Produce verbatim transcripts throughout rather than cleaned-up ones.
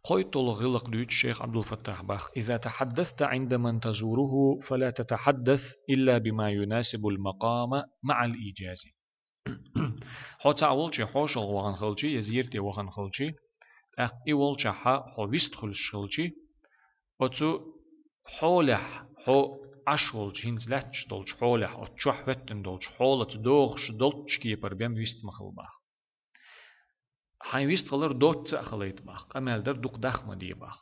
КхойтталгӀа гӀиллакх дуьйцу шайх Ӏабдул-Фаттахьа бах: «إذا تحدثت عند من تزوره فلا تتحدث إلا بما يناسب المقام مع الإيجاز». Хьо цхьаъ волчу хьошалгӀа вахана хилчи, я зерате вахана хилчи, тӀаккха и волчохь хьо вист хуьлуш хилчи, оцу хьолехь хьо Ӏаш волчу, хӀинца лаьтташ долчу хьолехь, оцу чохь хӀоьттина долчу хьолаца догӀуш долчу кепара бен вист ма хила бах. Хьайн вист хилар доцца а хилийта бах, къамел дар дукха дах ма де бах.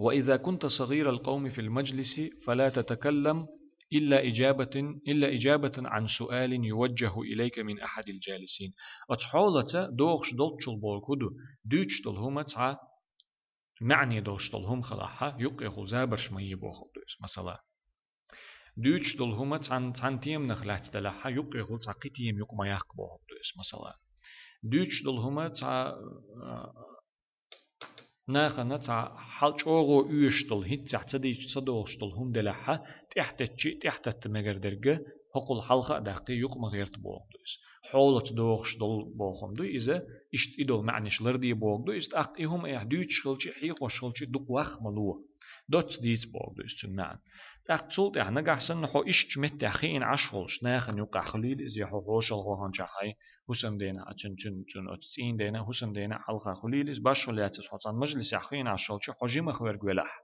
«وإذا كنت صغير القوم في المجلس فلا تتكلم إلا إجابة، إلا إجابة عن سؤال يوجه إليك من أحد الجالسين». Оцу хьолаца догӀуш долчул бохург хӀун ду? Дуьйцуш долу хӀума цхьа маьӀне долуш долу хӀума хилахь, юккъехула забарш ма е бохург ду иза, масала. Дуьйцуш долу хӀума цхьана, цхьана теманах лаьцна делахь, юккъехула цхьа кхин тема юкъа ма яккха бохург ду иза, масала. Дуьйцуш долу хӀума цхьа, а, нахана цхьа хьал чӀогӀа оьшуш долу, хӀинццехь ца дийцича ца догӀуш долу хӀума делахь, тӀаьхьатеттачи, тӀаьхьататта мегар дерг, хӀокхул хьалха а даьккхи, юкъа ма гӀерта бохург ду иза. Хьолаца догӀуш долу бохург ду иза, иштта и долу маьӀнаш ларде бохург ду иза, тӀаккха и хӀума айхьа дуьйцуш хилчи, хьехош хилчи, дукха ваха ма ло. Доцца дийца бохург ду иза цуьнан маьӀна. ТӀаккха цул тӀаьхьа нагахь санна хьо иштта меттехь хиъна Ӏаш волуш, нахана юккъехь хуьлийла иза, я хьо хьошалгӀа ваханчохь хьайн хӀусамденахь, а цуьнан, цуьнан, цуьнан оцу цӀийнан денахь, хӀусамденахь хьалха хуьлийла иза, башхо лаьцна хьо цхьана мажлисехь хиъна Ӏаш хилчи, хьо жимах верг велахь.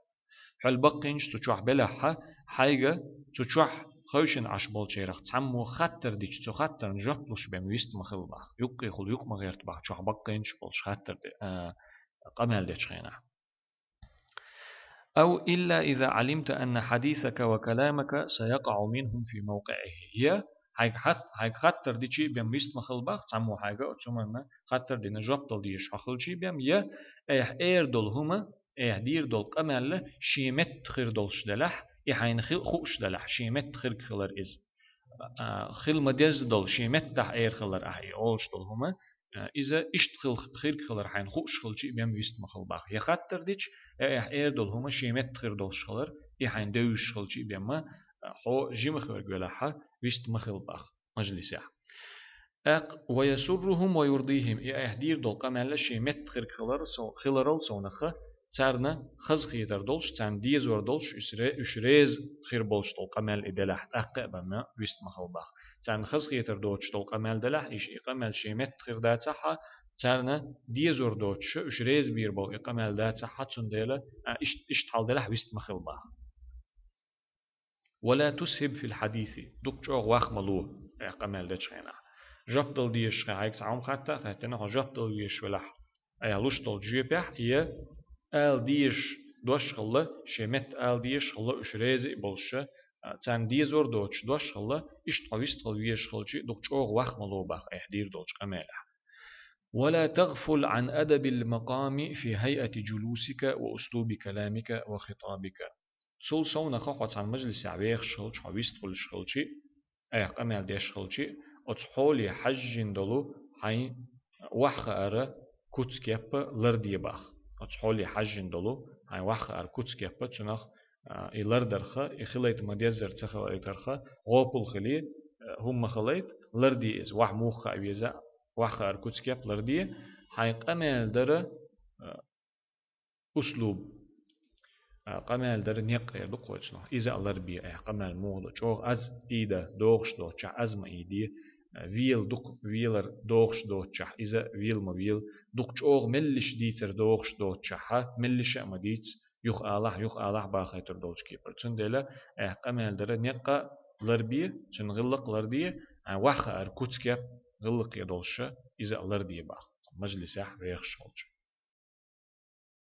Хьол баккхийнаш цу чохь белахь, хьайга цу чохь хевшина Ӏаш болчарах цхьаммо хаттар дича, цу хаттарна жоп луш бен вист ма хила бах. Юккъехула юкъа ма гӀерта бах, чохь баккхийнаш болуш хаттар де, а, къамел дечу хенахь. «أو إلا إذا علمت أن حديثك وكلامك سيقع منهم في موقعه». Я хьайга хат-, хьайга хаттар дичи бен вист ма хила бах, цхьаммо хьайга оцу хӀуманна хаттар дина жоп дала дезаш хьо хилчи бен, я айхьа эр долу хӀума, айхьа дийр долу къамел шен метта хир долуш делахь, и хьайна хи-, хууш делахь, шен метта хирг хилар иза. А, хила ма-дезза долу, шен меттахь эр хилар ахьа и олуш долу хӀума, а, иза иштта хил-, хирг хилар хьайна хууш хилчи бен вист ма хила бах. Я хаттар дича, я айхьа эр долу хӀума шен метта хир долуш хилар, и хьайна девзаш хилчи бен ма, а, хьо жимах верг велахь, вист ма хила бах мажлисехь. ТӀаккха: «ويسرهم ويرضيهم», и айхьа дийр долу къамел шен метта хирг хилар со-, хиларал совнаха, царна хазахетар долуш, царна дезор долуш, уьш ре-, уьш реза хир болуш долу къамел и делахь, тӀаккха а бен ма вист ма хила бах. Царна хазахетар доцуш долу къамел делахь, иш и къамел шен метта хир дацахь, царна дезор доцуш, уьш реза бийр болу и къамел дацахь, цундела, а, ишт-, иштта хьал делахь вист ма хила бах. «ولا تسهب في الحديث», дукха чӀогӀа ваха ма ло, айхьа къамел дечу хенахь. Жоп дала дезаш хьайга цхьа хӀума хатта а хаьттина, хьо жоп дала везаш велахь, айхьа луш долчу жоьпехь, я ала дезаш дош хилла, шен метта ала дезаш хилла, уьш реза а болуш, а, царна дезор доцуш дош хилла, иштта хьо вист хила везаш хилчи, дукха чӀогӀа ваха ма ло бах айхьа дийр долчу къамелехь. «ولا تغفل عن أدب المقام في هيئة جلوسك وأسلوب كلامك وخطابك». Цул совнаха хьо цхьана мажлисехь вехаш хилча, хьо вист хуьлуш хилчи, айхьа къамел деш хилчи, оцу хьоле хьаьжжина долу хьайн охьахаара куц-кеп ларде бах. Оцу хьоле хьаьжжина долу хьайн охьахаара куц-кеп, цунах, а, и лардарха, и хилайта ма-деззара ца хилайтарха, гӀопал хили, а, хӀума ма хилайта, ларде иза, охьа муха хаа веза, охьахаара куц-кеп ларде, хьайн къамел дара, а, услуб, а, къамел дара некъ эр ду кхойцунах. Иза а ларбе айхьа къамел муха ду. ЧӀогӀа аз ийда догӀуш доцучохь, аз ма ийде, а, вела дукха велар догӀуш доцучохь, иза вела ма вела, дукха чӀогӀа меллиш дийцар догӀуш доцучохь, меллиша а ма дийца, юха алахь, юха алахь бахайтар долчу кепара. Цундела айхьа къамел дара некъ а ларбе, цуьнан гӀиллакх а ларде, а, охьахаара куц-кеп гӀиллакхе долуша, иза а ларде бах, мажлисехь вехаш хилча.